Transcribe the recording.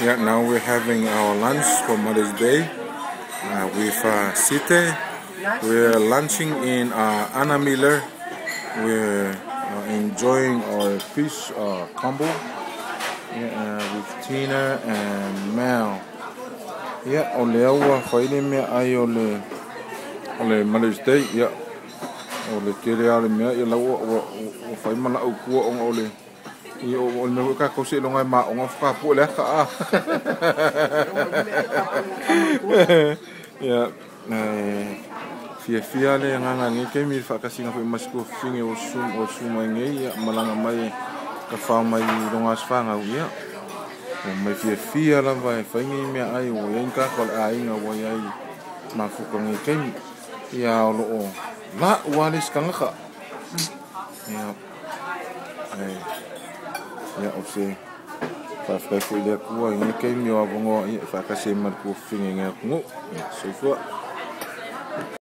Yeah, now we're having our lunch for Mother's Day with Site. We're lunching in Anna Miller. We're enjoying our fish combo, yeah, with Tina and Mel. Yeah, o le aua whaile mea ai o le Mother's Day. Yeah, o le kere ale mea ia lau o whai mana au kua onga o le ia o le mea ka kose longa ma onga whakapu le aka a. Yeah, fia fia le nganga ngi ke mi whakasinga fo masiko finge o sum o ngi ia malanga mai ka whao mai longa asfanga ia. O mai fia fia lava e whaingi mea ai o ia inka ko le ainga o ia i mafuka ngi ke mi ia o lo o la ua le skangaka. Ia ia o se whawhai fo i le kua ngi ke mi o avongoa ia whakase marku finge ngi akungu. Ia soifua.